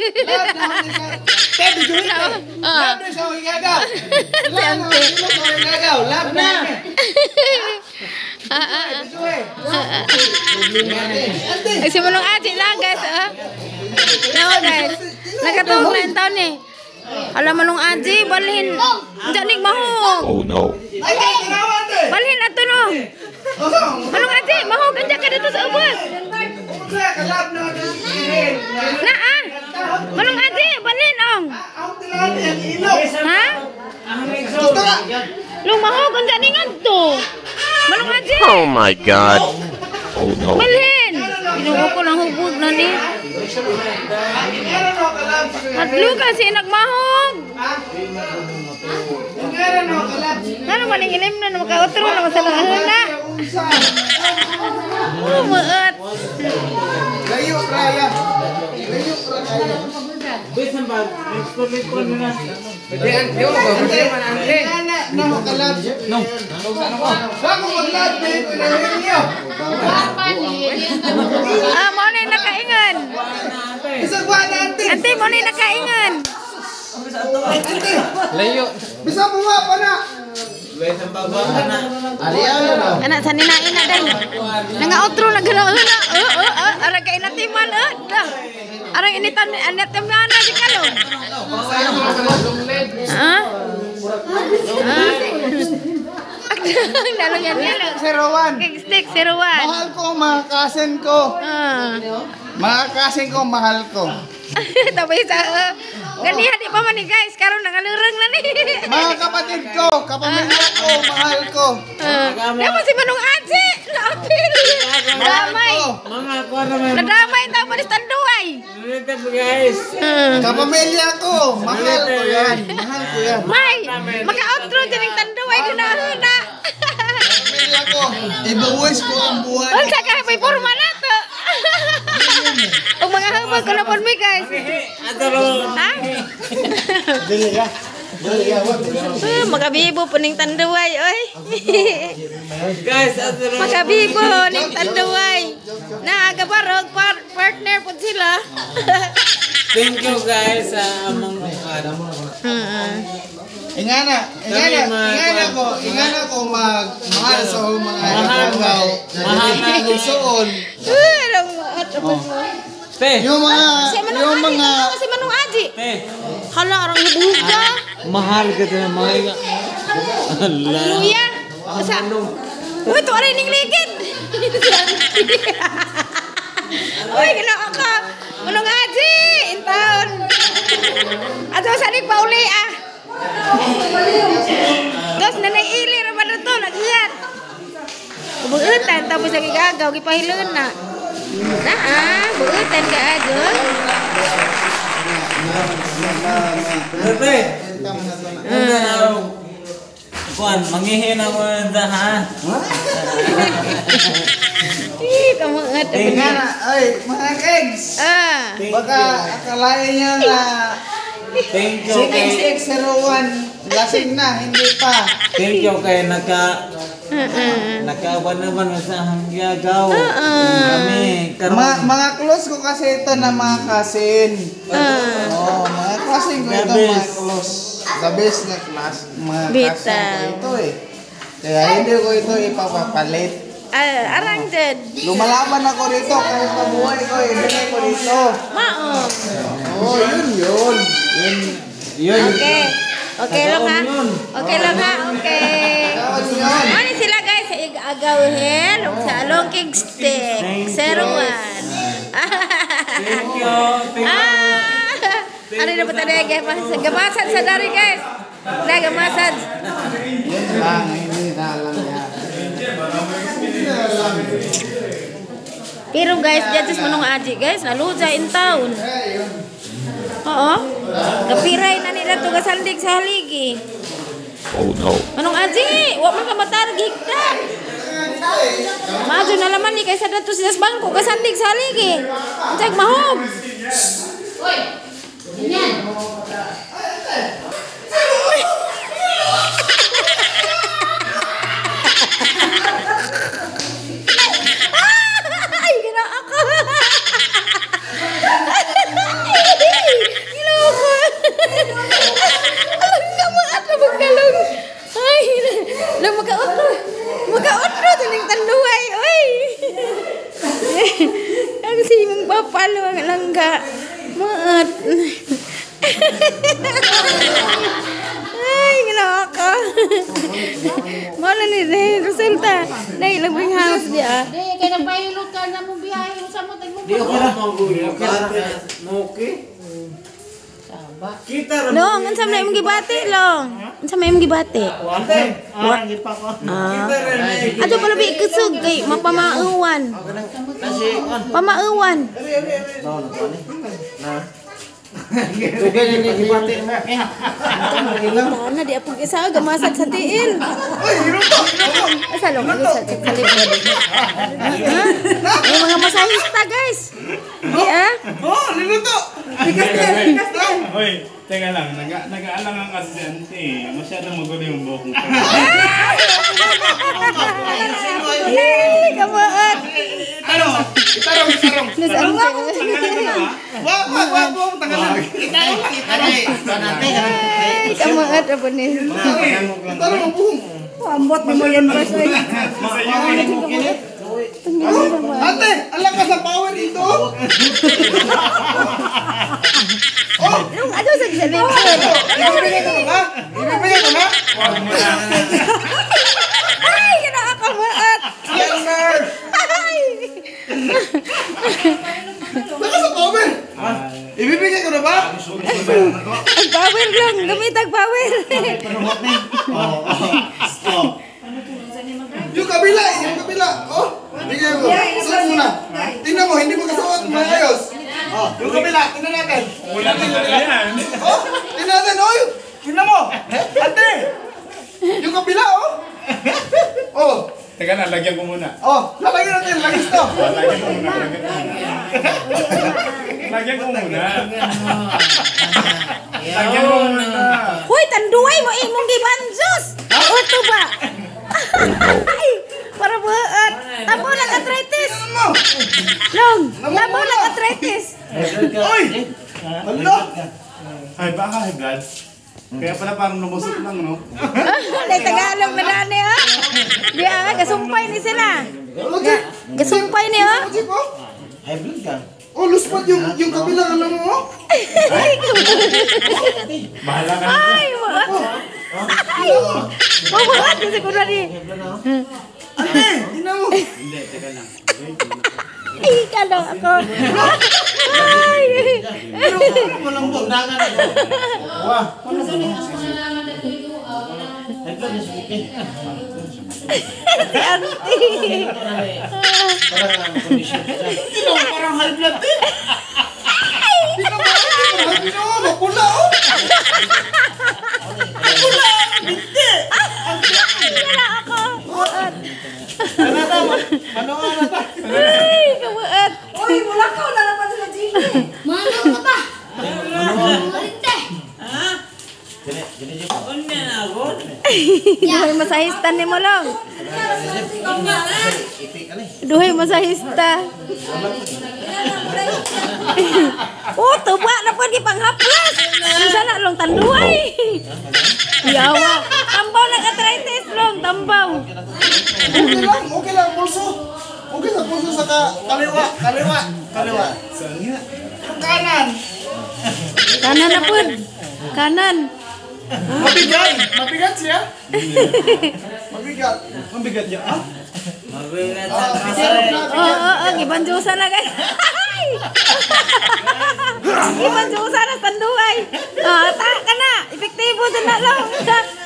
Love na ako sa... Te, bijuhin te. Love na sa akong gagaw. Love na sa akong gagaw. Love na. Bijuhin. Ante. Ay, si Manong Aji lang, guys. Ah. No, guys. Nakatuog na yung taon eh. Alam, Manong Aji, balhin. Diyan nig mahog. Oh no. Ay, tinawa ante. Balhin ato no. Manong Aji, mahog. Andiyan ka dito sa ubos. Unsa ka love na ako sa Na ah. Manong Aji, balhin ong. Ako tilani ang ilok. Ha? Gusto ka? Long mahog, andiyan ning adto. Manong Aji, Oh my God. Oh no. balhin. Ginoo ko lang hubog na ni. Meron ako kalab sa Hadlo kasi nagmahog. Ha? Meron ako kalab. Ngano man ning ilim na makautro na sa na. Unsa? Oh, maat. Layo raya. Layo raya. Ana na ako kalab. No. Wa ko maglab dito na niyo. Ah, mo na yung nakaingan. Bisag wa na ante. Ante, mo na yung nakaingan. Ante. Layo. Bisag buwa pa na. Anak sa ninain na dahil. Nangautro na gano'n. Na. Oh, oh, oh. Arang kay natiman. Oh, dah. Arang initan, anitan na na si Kalong. Ha? Ha? Lalong yan yan. 01. King stick, 01. Mahal ko mga cousin ko. Ah. Mga cousin ko, mahal ko. Tapos sa ganihan di pa man ni guys, karon nangalurang na ni. Mga kapatid ko, kapamilya ko, mahal ko. Ah. Dapat si Manong Aji, naapil. Damay. Mga kuha naman. Nadamay ta pa ni Tanduay. Nalita po guys. Ah. Kapamilya ko, mahal ko yan. Mahal ko yan. May, maka-outro dyan ang Tanduay ginahuna. Kapamilya ko, ibuwis ko ang buhay. Unsa ka may porma na to. Ug mga habag ko na pud mi guys. Ha? Eh, makabibo po ning Tanduay oy. Guys, ato Makabibo ning Tanduay. Na gabarog partner pud sila. Thank you guys sa among kuha. Ingana, ingana, ingana ko, ingana ko magmahal sa mga ikaw. Mahal na ako. Suon. Anong mo. Te, Yung mga, Si Manong yung Aji, mga, tanawa si Manong Aji. te. Hala, arang hibuga. Mahal ka na mga. Hallelujah. Sa Uy, to aray ning ligid. Uy, ginoo ka. Manong Aji, in town. Ato sa nig pauli ah. Dos nanay ili ra man to naghiyat. Buutan tapos ang igagaw gipahilon na. Na ah, buutan ka ajo. Te. Kuan, mangihin ako na ha. Ih, kamuat. ingana, ay, mga kegs. Ah. Baka akalain niya na Thank you kay 6601, lasing na, hindi pa. Thank you kay naka nakaawan naman sa hangyagaw. Kami karon Mga close ko kasi ito na mga cousin. Oh, mga cousin ko ito, The mga best. close. The best na class, mga cousin Bitaw. ko ito eh. Kaya hindi ko ito ipapapalit. Ah, arang jud. Lumalaban ako dito kahit mabuhay ko, ibigay ko dito. Mao. Oh, yun yun. Yun yun. Okay. Okay lang ha. Okay lang ha. Okay. Yun yun. Ano sila guys sa Igagawhel ug sa Along King Stick 01. Thank you. Thank you. Ah! Ano na ba tayo guys? Gamasan sa dari guys. Na gamasan. Yun lang, hindi na alam yan. Hindi na alam. Pero guys, judges manong aji guys, naluja in town. Eh, yun. Oo. Kapiray na nila to gasandig sa haligi. Oh no. Manong aji, wa man ka matarag higta. Majo na laman ni kaysa dato sa bangko gasandig sa haligi. Unsay mahog? Ay, ginoo ko. tanduay, oy. Ang simong papalo ang langga. Maat. Ay, ginawa ka. Mao na ni resulta. Dai lang bring house dia. Di kay nagpahilot ka na mong biyahe usa mo tag mo. Di okay ra. Okay ra. Okay. Kita ra. Long, unsa may imong gibati, Long? Unsa may imong gibati? Ante. Ah. Kita ra na. Ato pala bi kusog kay mapamauwan. Pamauwan. Na. Tugay ni gibati. Tana di apog isa gamasad sa tiil. Uy, hinuto, hinuto. Asa long isa sa likod. Ha? May mga masahista, guys. Di ah. Oh, niluto. Bigas yan, bigas yan. Hoy, teka lang, nag-aalangan kasi si Ante. Masyadong magulo yung buhok ko. Ay, kamaat. Itarong, itarong, itarong. Nas ante. Tanggalin ko na ba? Wag, wag, wag, wag, tanggalan. Itarong lang, itarong. Ay, kamaat apa ni. Itarong ang buhok. Ambot mo yan ba Sa iyo eh. Ate, ang lakas ng power dito. Oh, Long ato sa likod. ibibigay ko na ba? Ibibigay ko na? Ay, kinakamaat. Yes, sir. Ay. Lakas ng power. Ibibigay ko na ba? Ang power lang, gamit ang power. Yung kabila, yung kabila. Oh, bigay ko. Suot muna. Tingnan mo, hindi mo kasuot, maayos. Oh, yung kabila, tingnan natin. Wala na talaga yan. Oh, tingnan natin, oh. Tingnan mo. Ate. Yung kabila, oh. Oh, Teka lang, lagyan ko muna. oh, lalagyan natin, lagis to. Lagyan ko muna, lagyan ko muna. Lagyan ko muna. Lagyan ko muna. Hoy, tanduay mo imong gibanzos. Oto ba? Ay, para buhat. Tabo lang arthritis. Long, tabo lang arthritis. Oy! Hala! Ay, baka high blood. Kaya pala parang lumusot lang, no? Nay Tagalog na dani ah. Di ah, gasumpay ni sila. Logic! Gasumpay ni ah. Logic, oh. High blood ka. Oh, luspat yung kabilang ano mo, oh. Bahala ka na. Ay, buhat. Ay, mabuhat kasi ko na ni. Ate, tingnan mo. Hindi, teka lang. Ay, kalo ako. Ay. Walang bundangan ako. Wah. High blood is okay. Si auntie. Parang ang condition siya. Tingnan mo, parang high blood eh. Tingnan mo, ate, parang high blood, oh. Mapula, oh. Mapula, hindi. Ay, wala ako. Buhat. Ano nga na ta? Ay, kabuhat. Uy, wala ka, wala na pa sila Jimmy. Mano ka pa? Ante. Duhay masahista ni mo lang. Duhay masahista. Oh, tuba na po gipanghaplas. Unsa na long tanduay. Yawa. Tambaw ng arthritis long, tambaw. Okay lang pulso. Okay sa pulso sa kaliwa, kaliwa, kaliwa. Saan nga? Yung kanan. Kanan na pud. Kanan. Mabigat, mabigat siya. Mabigat. Mabigat niya, ah? Mabigat. Ah, bigat na, Oo, bigat. oo, oh, gibanjusa na guys. Gibanjusa na tanduay. Ah, ta ka na. Epektibo din na lang.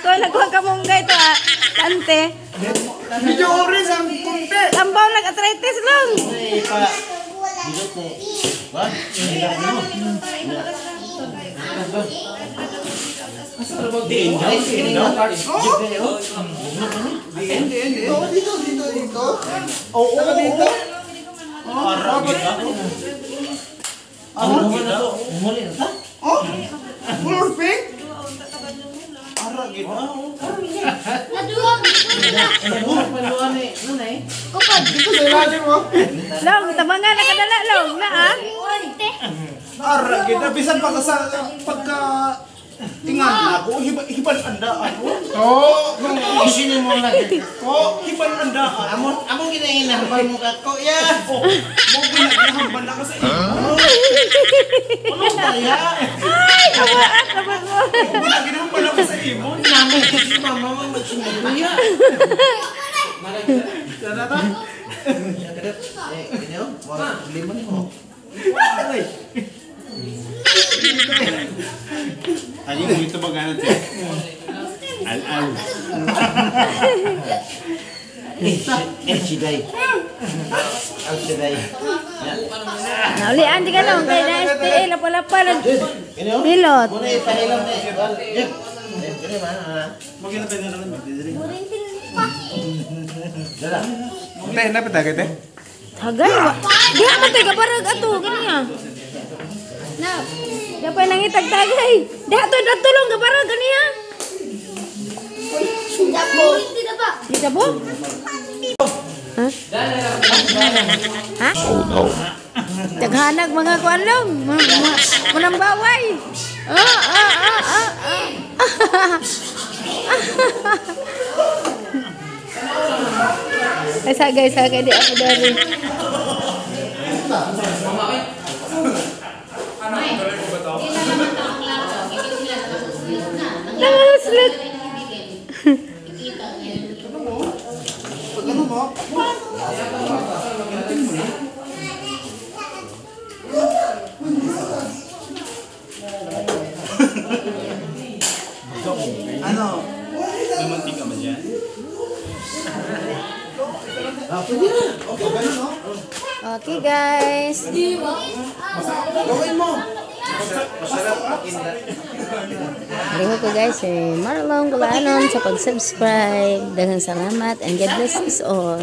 Tuwa nagkuha ka munggay to ah. Tante. Medyo orange ang kunti. Tambaw nag arthritis long. Dito, dito, dito, dito. Oo, oo, dito. Oh, color pink. Naduwa na. Kupad. Dito sa ilalim, oh. Long, tabangan na kadala long na ah. Ante. Ara, kita bisan pa sa pagka Tingnan ako, hiban andaan. Oh, Isinin mo lang. Ko, hiban andaan. Amon amon ginahinahambal mo ka ko ya. Oh, mo ginahambal ako sa imo. Ano kaya? Ay, kabaat naman mo. Ginahambal ako sa imo. Namin kasi mama mo magsunod ya. Sana ta? Eh, ganyan, wala problema nimo. Ay, yung dito ba ganun siya? Al-al. Eh, siday. Ang siday. Naulian di ka lang kay na STA lapa-lapa nag Ganyan? hilot. Muna ipahilom na eh. Jep. Ganyan ba? Ah. Dala. Te, napit agad eh. Tagay wa. Di man tay kabarag ato ganiya. Na. Dapat nangitag tagay. Di ato natulong kabarag ganiya. Murinti na ba? Di ka bo? Ha? Ha? Oh no. Daghanag mga kuan long, mga baway. Ah ah ah ah. Ah. Ay sagay sagay di ako dari. Nangaslot. Pag ano mo? Ano? Namanting ka ba dyan? Ah, pwede na. Okay, ganun no? Okay guys. Gawin mo. Masarap pakinda. Linggo ko guys si Marlon Gulanon sa pag-subscribe. Daghang salamat and God bless us all.